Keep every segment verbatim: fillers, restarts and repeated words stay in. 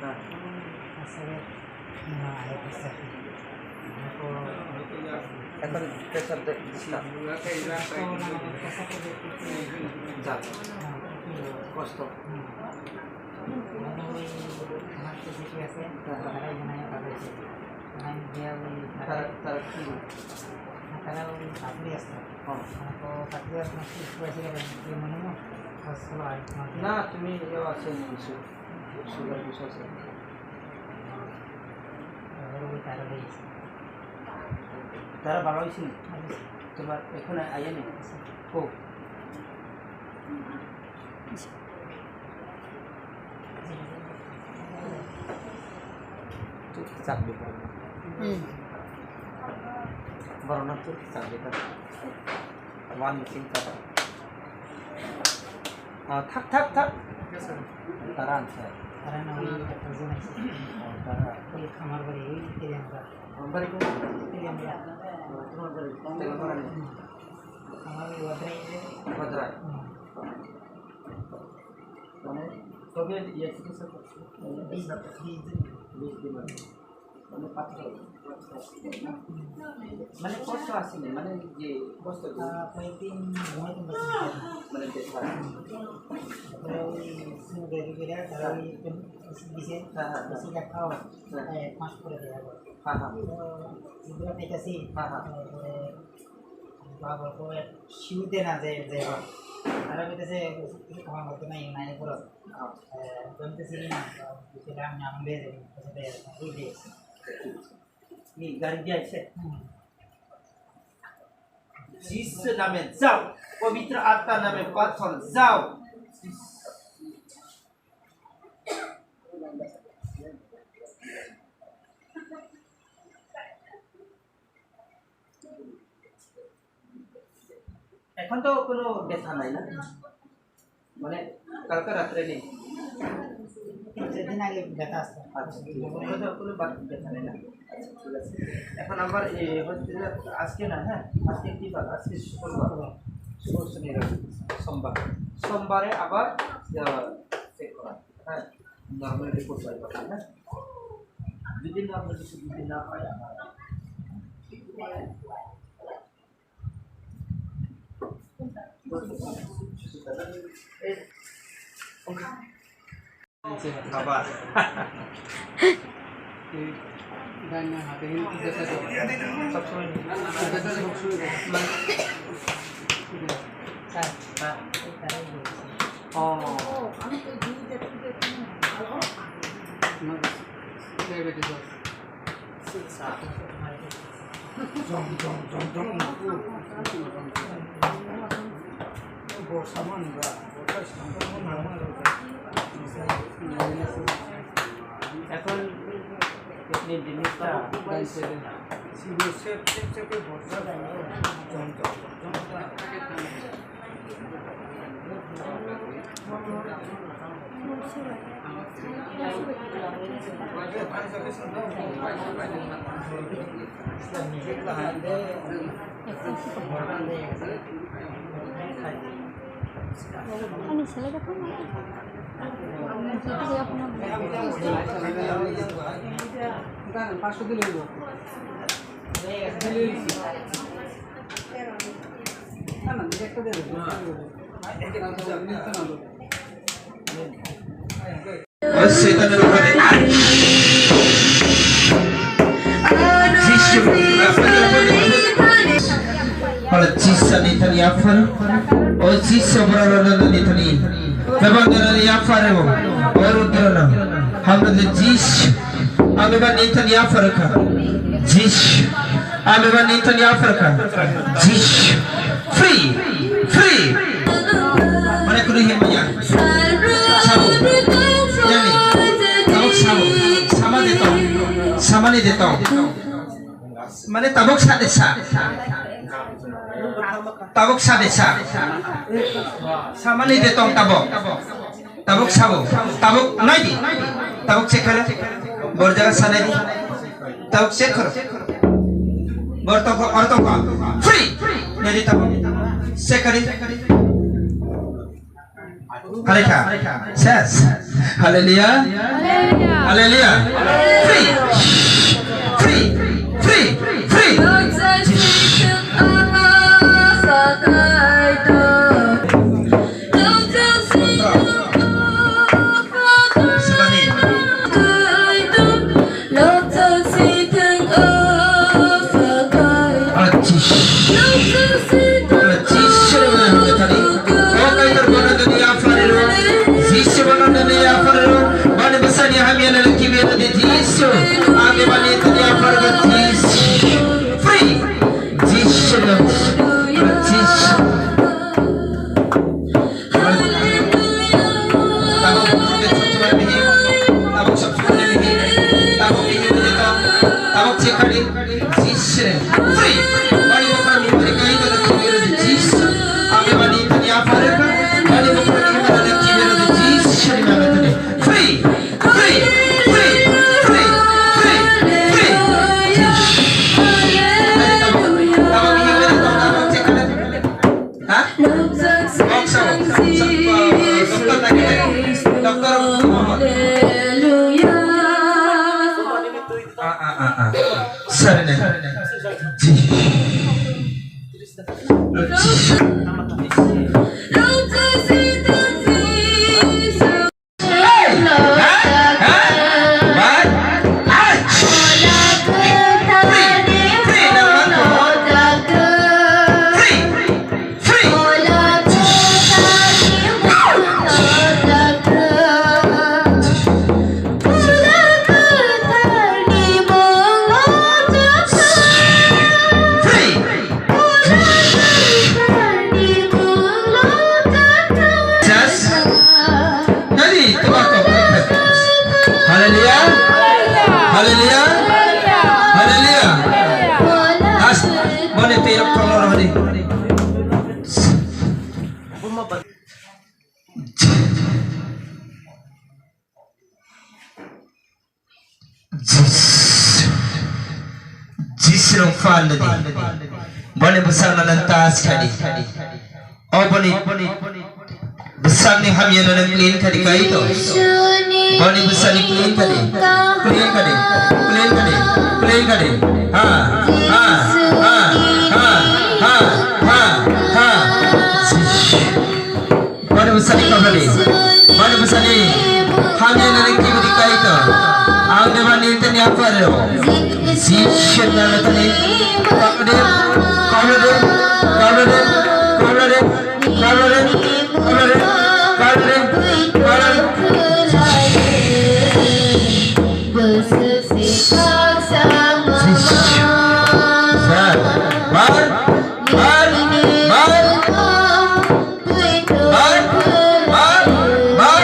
হ্যাঁ। এখন প্রেশার দে, দিস না। যা, কষ্ট। হ্যাঁ, হ্যাঁ। তারা, তারা কি বলে? না, তুমি ইয়ে আছে, সুগার কিছু আছে। তারা ভালো হয়েছে না? তোমার এখানে আইয়া নেই? ও। Chukchak bwkha. Hmm. Borokno chukchak bwkha. One missing kata. Ah, thak, thak, thak. Tara ang sa. Tara na wi, tara na wi. Oh, tara. Wi khamar bari, wi kiliang ba. Oh, bari ko? Kiliang ba. Oh, tara bari. Tara bari. Hmm. Khamar wi wadrai je. Wadrai. Hmm. মানে, তবে ইয়ে চিকিৎসা করছে। বিষ, বিষ দিন। বিষ দিন মানে। মানে, পাথর। মানে, কষ্ট আসেনি? মানে, যে কষ্ট, আহ, প্রায় তিন, নয় দিন বাকি। মানে, ব্যথা। তারপরে ওই সিঙ্গারি করে, তারা ওই একটু ওষুধ দিছে। হ্যাঁ, হ্যাঁ, হ্যাঁ। ওষুধটা খাও। হ্যাঁ। এক মাস পরে দেখা যাবে। হ্যাঁ, হ্যাঁ। তো, এগুলো খাইতেছি। হ্যাঁ, হ্যাঁ। তারপরে বাবা কো শিউতে না যে, যে, তারা কইতেছে, "কিছু খাওয়া হতো না, নাই পুরো।" হ্যাঁ। এ, জমতেছে কি না, সেটা আমি আমাদের, সেটা, ওই যে, কি, গাড়ি দিয়ে আসছে? হুম। যিশু নামে যাও, পবিত্র আত্মার নামে পাথর যাও। এখন তো কোনো ব্যথা নাই না? মানে কালকে রাত্রে নেই? সেদিন আগে ব্যথা আসছে। আচ্ছা, ঠিক আছে। এখন তো কোনো বাত-, ব্যথা নেই না? আচ্ছা, ঠিক আছে। এখন আমার এই হচ্ছে যে আজকে না, হ্যাঁ? আজকে কি বার? আজকে শুক্রবার। শুক্র, শনি, রবি, সোমবার। সোমবারে আবার, আহ, চেক করা। হ্যাঁ? নরমাল রিপোর্ট বার করা, হ্যাঁ? যদি নরমাল কিছু যদি না পাই, আবার আবার। এই ডান হাতে কিন্তু ব্যথা করে। সবসময়। ব্যথা সবসময় করে। ও। আমার ডায়াবেটিস আছে। এখন আপনি জিনিসটা Ani sele ka phone. O Saitan ni bwkhani. Jisu. Hala Jisu ni thani yaphar. O Jisu, borok rok ni thani. Bebak ni yaphar o. O Rudra no. Hamle Jisu. Ang bebak ni thani yaphar kha. Jisu. Ang bebak ni thani yaphar kha. Jisu. Free. Free. Mane kunu himya. Sabo. Yani. Tabuk sabo. Samani de tong. Samani de tong. Mane tabuk sa de sa. Tabuk sa de sa. Samani de tong tabuk. Tabuk sabo. Tabuk nai di. Tabuk check khalo. Bor jaga sa nai di. Tabuk check khalo. Bor tongkho, or tongkho. Free. Nai di tabuk. Check khali. Hallelujah. Ses. Hallelujah. Hallelujah. Free. Free. Free. Free. Free. Jisu. Jisu. Tabuk, tabuk, tabuk, tabuk, Jisu. Free. Bani bokra ni bani kai da tu biro di Jisu. Ame bani tani afare ka. Bani bokra ni bani da ki biro di Jisu ni nama tani. Free. Free. Free. Free. Free. Free. Tani tabuk, tabuk ni biro tabuk, tabuk check kare. Ha? Boksa, boksa, uh, doctor lagi deh. Doctor Muhammad. Ah, ah, ah, ah. Sir ne. Ji. Ji. Hallelujah. Hallelujah. Hallelujah. As mone te rok thong ro ni. Jis-, Jisrong fan de. Bani bwsakno nang tas khadi. O bani bwsakni hamyano nang clean khadi kai to. Bani bwsakni clean khadi. Clean khadi. Clean khadi. Clean khadi. Ha, ha, ha, ha, ha, ha, ha. Jis. Bani bwsani kabrani, bani bwsani hamya nani kibidi kaito. Ang deba ni tani aparo. Jishen na tani kabrade, kabrade, kabrade, kabrade, kabrade, kabrade, kabrade, kabrade. Jish. Jish. Bar, bar, bar, bar. Bar, bar, bar.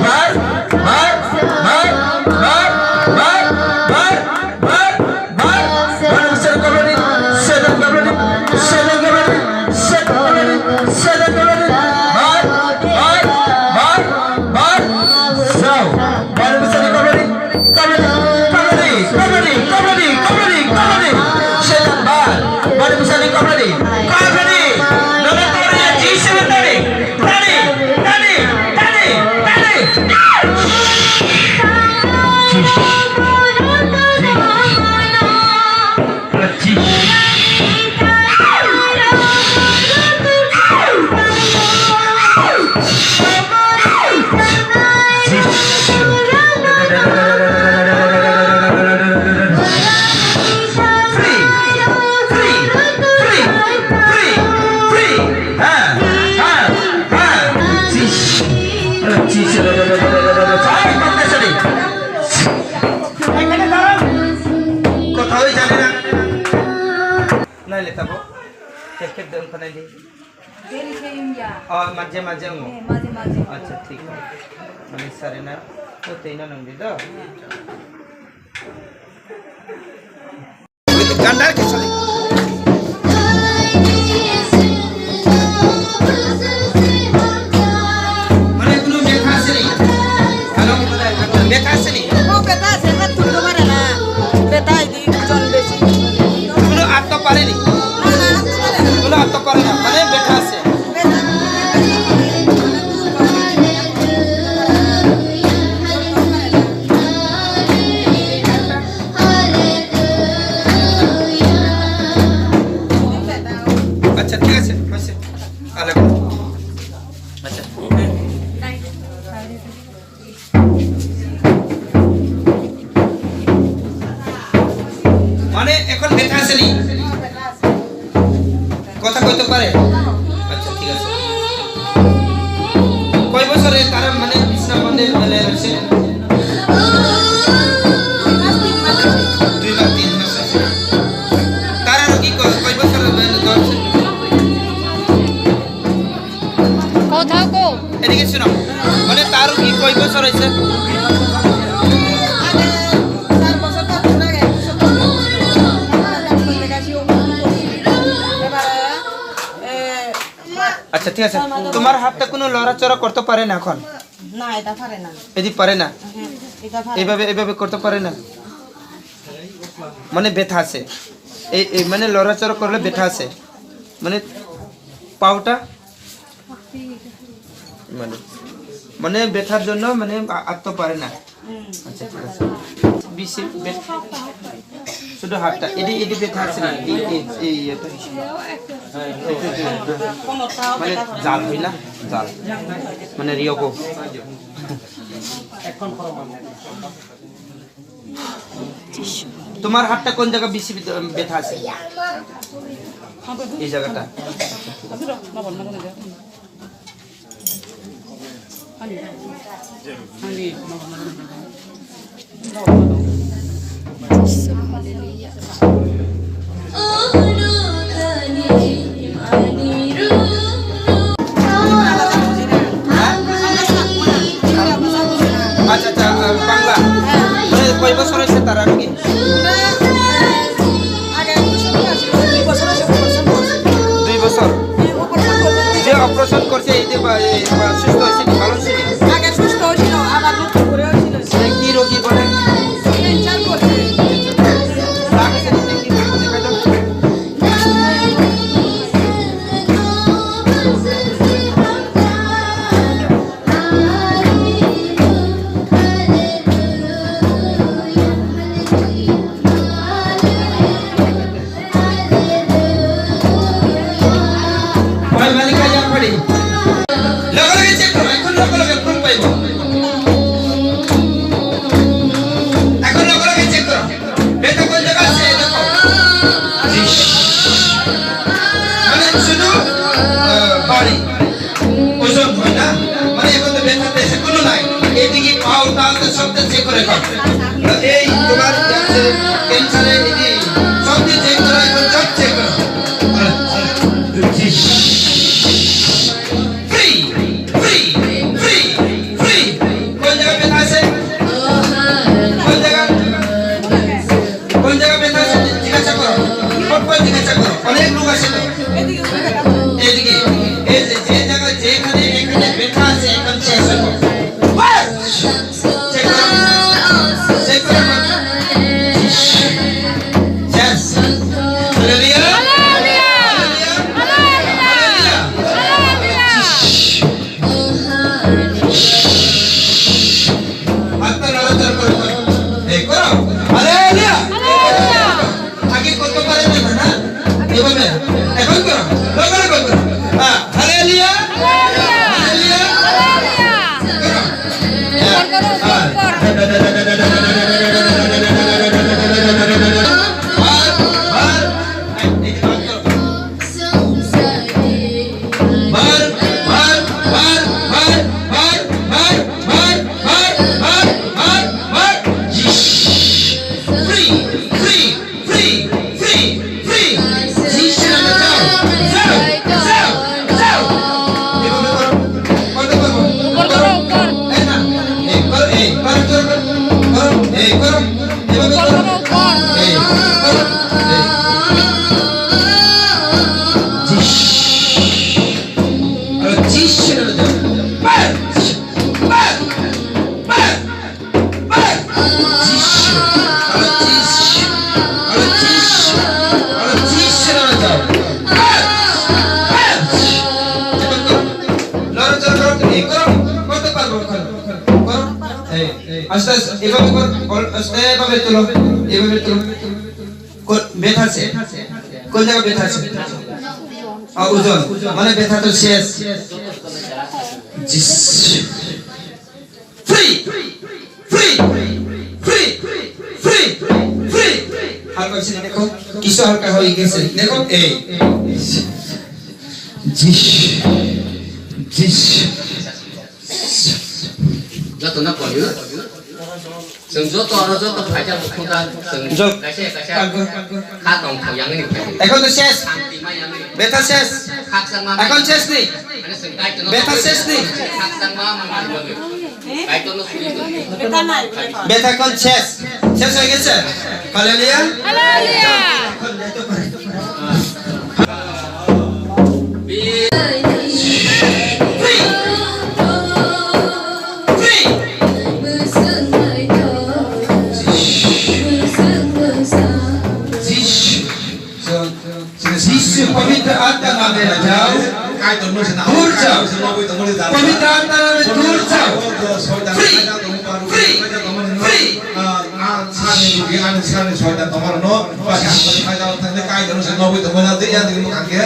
Bar, bar, bar, bar, bar, bar, bar. Bani bwsani kabrani, setan kabrani, setan kabrani, setan kabrani, setan kabrani. Bar, bar, bar, bar. Jao. Bani bwsani kabrani. Kabani, kabani, kabani, kabani, kabani, kabani. Setan bar. Bani bwsani kabani. Kabani. Nono kabani ya Jisu ni tani. Tani, tani, tani, tani. Jisu. Jisu. Kothai jani na. Naile tabo. Kek kek de wngkha naidi. Deri khe wngya. Oh, maje maje wngo. Eh, maje maje wngo. Acha, thik. Mane sare na. O tei no nang di do. Gandar ke sale. Mane kunu metha sini. Hello, metha sini. O beta se na tu to mare na. Beta idi jon besi. Kunu atto pare ni. Na, na, atto pare na. Kunu atto pare na. Mane metha se. Beta. আচ্ছা। মানে এখন ব্যথা আছে নি? কথা কইতে পারে? আচ্ছা, ঠিক আছে। কয় বছরে তারা মানে বিশ্রাম মন্দির মানে রয়েছে? দুই মাস, তিন মাস আছে। তার আরো কি কয়, কয় বছর মানে দশ? কথা কো। এদিকে শোনো, মানে তার কি কয় বছর হয়েছে? আগে চার বছর, পাঁচ বছর আগে এক বছর এবারে, এ, আচ্ছা, ঠিক আছে। তোমার হাতটা কোনো লড়াচড়া করতে পারে না এখন? না, এটা পারে না। এদি পারে না? হুম, এটা পারে না। এইভাবে, এইভাবে করতে পারে না? মানে ব্যথা আছে। এই, এই মানে লড়াচড়া করলে ব্যথা আছে। মানে পাওটা? মানে, মানে ব্যথার জন্য মানে আ-, আটতে পারে না। হুম। আচ্ছা, ঠিক আছে। বেশি ব্যথা, শুধু হাতটা, এটি, এটি ব্যথা আছে না? এই, এই, এই, এটা। মানে জাল হয় না? জাল। মানে রিয়কো। তোমার হাতটা কোন জায়গা বেশি ব্যথা, ব্যথা আছে? এই জায়গাটা। আচ্ছা, আচ্ছা, আহ, বাংলা। মানে কয় বছর হয়েছে তার আর কি? দুই বছর। যে অপারেশন করছে, এই যে বা-, এই বা-, সুস্থ হয়েছে, ভালো হয়েছে? আগে সুস্থ হয়েছিল, আবার নতুন করে হয়েছিল। সে কি রোগী বলে? ক্যান্সার করছে। লগে লগে চেক করো, এখন লগে লগে প্রুফ পাইবো। এখন লগে লগে চেক করো। বেটা কোন জায়গা আছে, এই দেখো। ইস। মানে শুধু, আহ, বাড়ি। ওজন হয় না। মানে এখন তো বেটা দেশে কোনো নাই। এদিকে পাও, তাও তো সব তো চেক করে খাও। তো এই তোমার ক্যান্সারে এদিকে সব দিয়ে চেক করা, এখন সব চেক করা। আর, আর, ইস। Free, free, free, free. কোন জায়গা ব্যথা আছে? কোন জায়গা? কোন জায়গা ব্যথা আছে? জিজ্ঞাসা করো। পরপর জিজ্ঞাসা করো। অনেক লোক আছে তো। এদিকে, এই যে, যে জায়গা, যেখানে, এখানে ব্যথা আছে, এখান শেষ হলো। বাস! চেক করো। চেক করো। শেষ। হালেলুয়া। হালেলুয়া। হালেলুয়া। হাতটা নড়াচড়া করো, করো। এই করো। হালেলুয়া। আগে করতে পারে না, না? এভাবে। এখন করো। লগে লগে করো। হ্যাঁ, হালেলুয়া। হালেলুয়া। হালেলুয়া। করো। আর, আর, আর। বার, বার, বার। ইস। Free, free, free, free, free. ইস, যাও, যাও, যাও, যাও। এভাবে করো। করতে পারবো? উপর করো, উপর। এই না, এই করো, এই করো, জোর করো। করো, এই করো। এভাবে করো। এই, করো। এই। জিস। আরো জিস সেটা দাও। বার, বার, বার, বার। জিস। আরো জিস। আরো জিস। আরো জিস সেটা দাও। বার, বার। এবার করো। লড়াচড়া করো, এই করো। করতে পারবো, করো। করো। এই, এই। আস্তে আস্তে, এভাবে কর, বল, আস্তে এভাবে তোলো, এভাবে তোলো। কোন, ব্যথা আছে? কোন জায়গায় ব্যথা আছে? Ah, ojon. Mane betha to ses. Jis. Free. Free. Free. Free. Free. Halka se dekho. Kisu halka hoye gese. Dekho, ei. Jis. Jis. Joto no koyu. Chwng joto oro joto phaijak bukhuk da, chwng kaisa kaisa kha tong thok yang ni phai. Ekhon to ses. Santi ma yang ni. Betha ses. Khakchang ma. Ekhon ses ni. Mane chwng Kaitor no. Betha ses ni. Khakchang ma ma ma ni. Kaitor no suri. Betha nai. Betha kon ses. Ses hoye gese. Hallelujah. Hallelujah. Jisu pavitra atma name jao. Dur jao. Pavitra atma name dur jao. Free. Free. Free. Ani sani dugi, ani sani soita tomorno, ba sani soita thangde kai dono se noboi tongmani, tei ya digi mukha khe.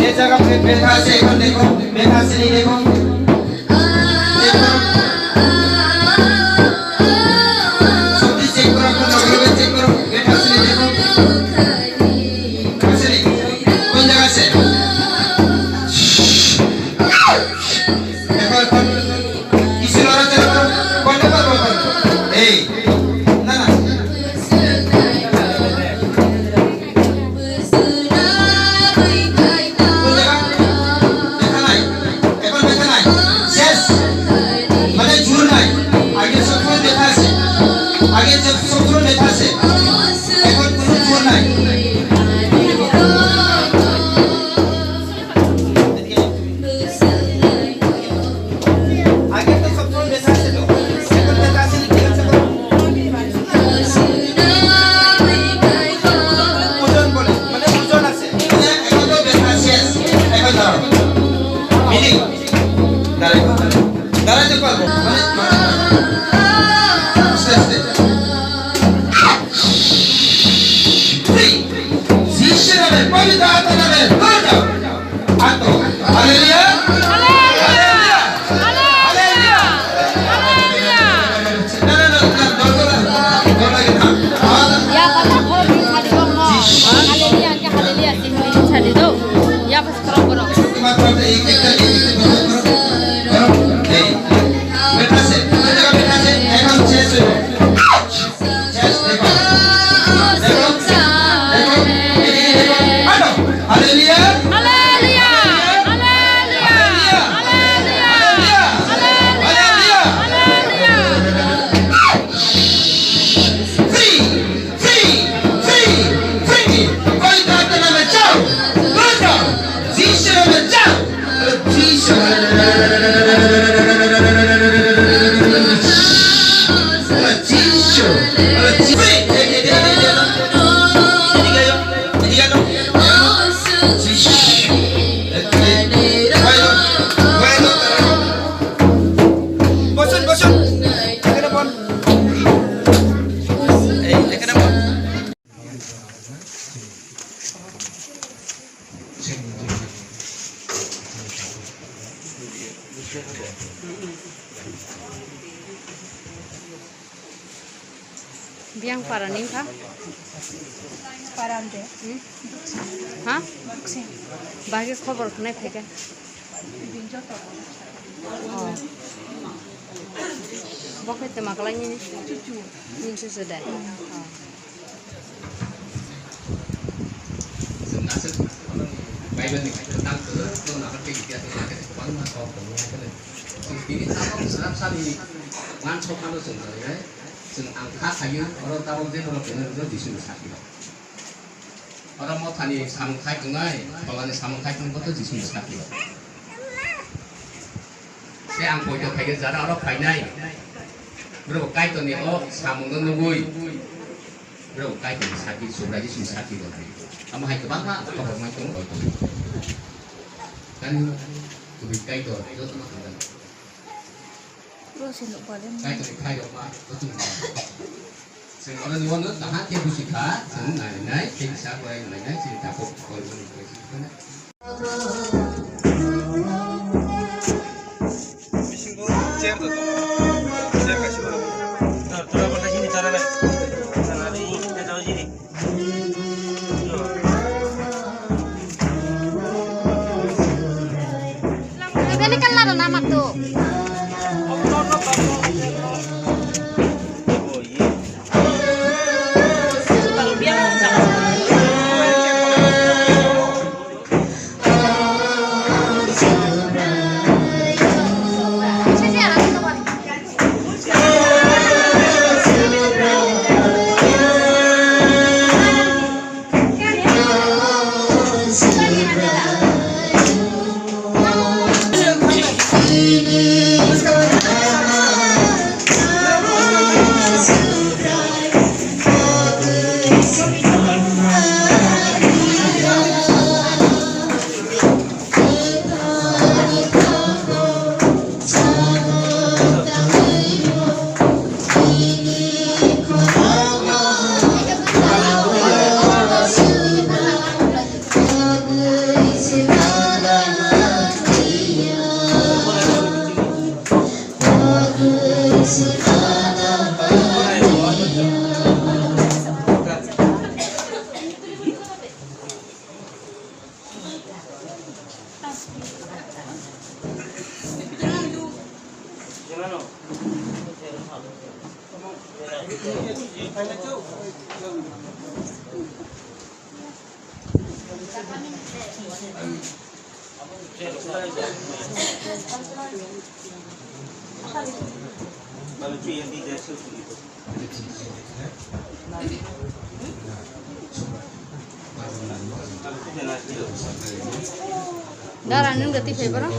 ये जगह पे बैठा से, बैठा से नहीं देखो। Betha nai. Ekhon betha nai. Ses. Mane jur nai. Age sob somoi betha ase. Age je sob somoi betha ase. Ekhon kono jur nai. Age to sob somoi betha ase to. Ekhon betha ase ni, thik ase to. Ojon bole, mane ojon ase. Ekhon to betha ses, ekhon daro. Meaning? Darai, darai to palbo. Mane, mane, aste, aste. Free. Jisu name, pavitra atma name, dor jao. Ato. Hallelujah. Hallelujah. Hallelujah. Hallelujah. Hallelujah! Free! Free! Free! Pavitra Atma name jao! Dor jao! Jisu name jao! Jisu! Jisu! Free! Bosun, bosun. Ekhane bon. Ei, ekhane bon. Biang para ni kha? Para de. Hmm? Ha? Boxing. Bahai khobor khnai phaikha. Bini joto. Oh. Bo khe twma kwlai nini? Chuchu. Nini chuchu de? Oh. Chwng aswk Bible ni kwthang kwrwngno nahartwi itihas ni kwbangma kok tongo, haikhe chwng tini tabuk swrapsani uansukmano chwng tongwi nai. Chwng ang kha khaio, oro tabuk je borok tongnai rokno Jisuni sakirok. Oro mothani samung khai tongnai, pholani samung khai tongnai, boto Jisuni sakirok. Tei ang poito phaikhe jara oro phainai. Borok Kaitorni o samungno nugwi Bro, Kaitor ni sakti, Subrai Jisu ni sakti rok. Amo hai kwbangma khobor mai tongo. Kani kubui Kaitor jotono hamjak. Kaitor ni khai rok ma jotono. Chwng oro ni ono taha khe busi kha, chwng nai nai, tei kisa borai nai nai, chini takhuk kol boni khe. Beli kan laro nama tu. Dara, nwng da twi phai boro?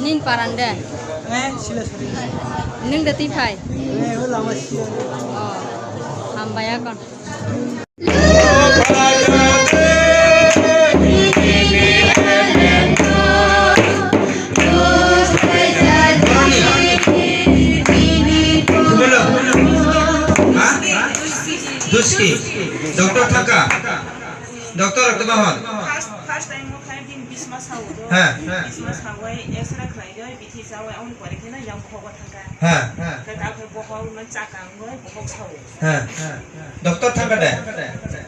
Nini paran de? Eh, sila sari. Nwng da twi phai? Eh, o lama sila. Oh, hambai akon. Duski, Doctor Thangka, Doctor Rokto Bahon. First, first time mo khlai din bisma sao do. Ha. Bisma sao, X-ray khlai do. Bithi chawi aboni pore kheno yang bohogo thangkha. Ha. Khe tabukhe bohok no chakang wngwi bohok sao. Ha. Doctor thangkha de?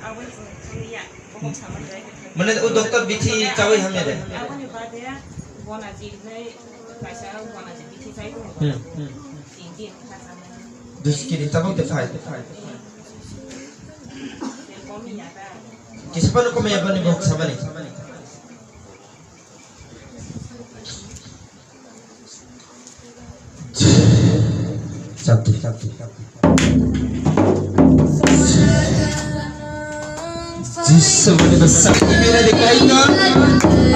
Aboni thangya. Bohok samani bai khe thangya. Mane o doctor bithi chawi hamya de? Aboni bade bona jiknai kaisa bona jik bithi chai. Hmm, hmm. Tin din kha samani. Duskiri tabuk de phai. Komi ya da. Kisa pano komi ya bani bohok samani. Sakti, sakti, sakti. Jisu mani besar ini dikai no.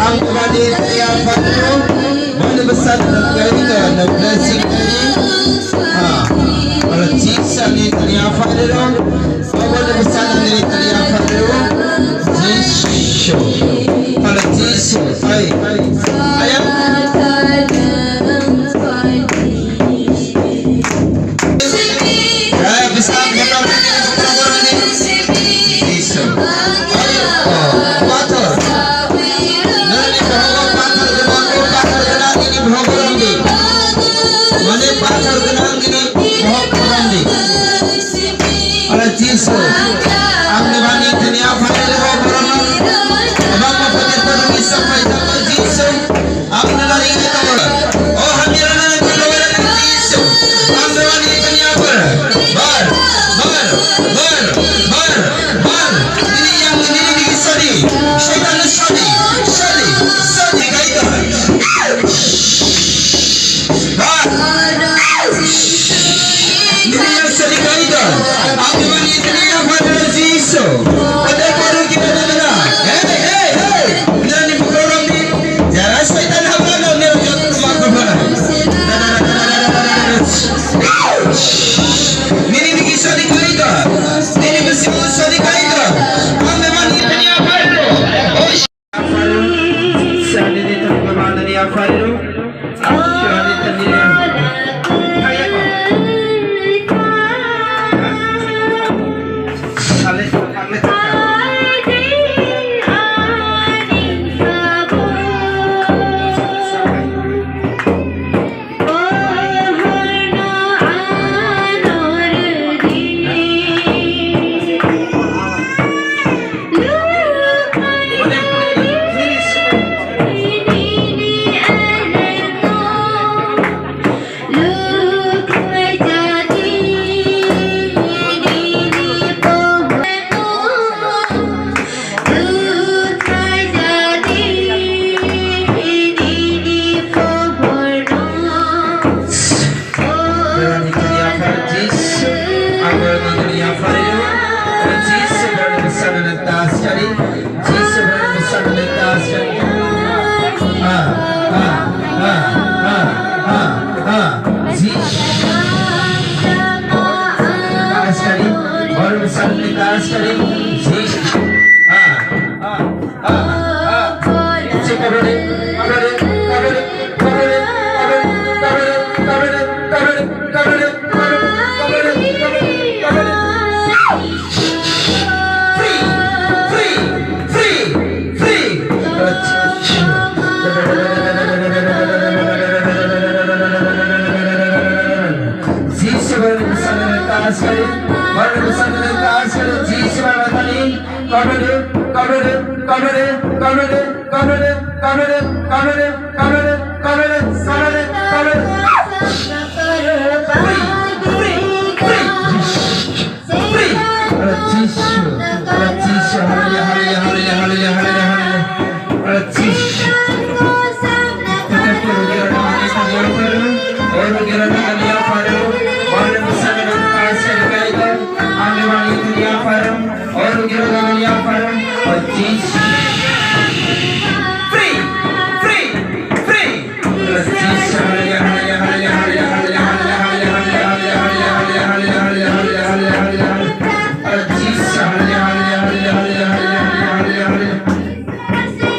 Ang mani ya pano. Mani besar dikai no. Na blessing ini. Ha. Kalau Jisu ni ya pano. Pablo Sanani Talia Fadero, Jisu. Pala Jisu. Ay. Ayam. Ay, bisa motor ini motor ini. Jisu. Ay, oh, pathor. Nani bahwa pathor gwnang, pathor gwnang ini bhogorong di. Mane pathor gwnang ini bhogorong di. Ala Jisu, ang ni bani tini aphai rw borok no, abang ma pakai pada bisa pai jama Jisu, ang ni bani ini tawar. Oh, hamil na ni tawar Jisu, ang ni bani tini aphai. Bar, bar, bar, bar, bar. Ini yang ini di sini. Jisu Krista ni task kari. Ah, ah, ah, ah, ah, ah. Jisu. Task kari. Baru Krista ni task kari. Jisu. Ah, ah, ah, ah. Jisu cover it, cover it, cover it. Free! Free! Free! Free! Jisu Krista ni task kari, Baru Krista ni task kari, Jisu Krista ni cover it, cover it, cover it. Free, free, free, free. Free. Ora Jisu, ora Jisu, hallelujah, hallelujah, hallelujah. Ora Jisu. Kita pergi orang ini kalian perlu, orang kira kalian perlu, orang besar dan kaya sekali itu, anda wanita kalian perlu, orang kira kalian perlu, ora Jisu. Free, free, free. Ora Jisu.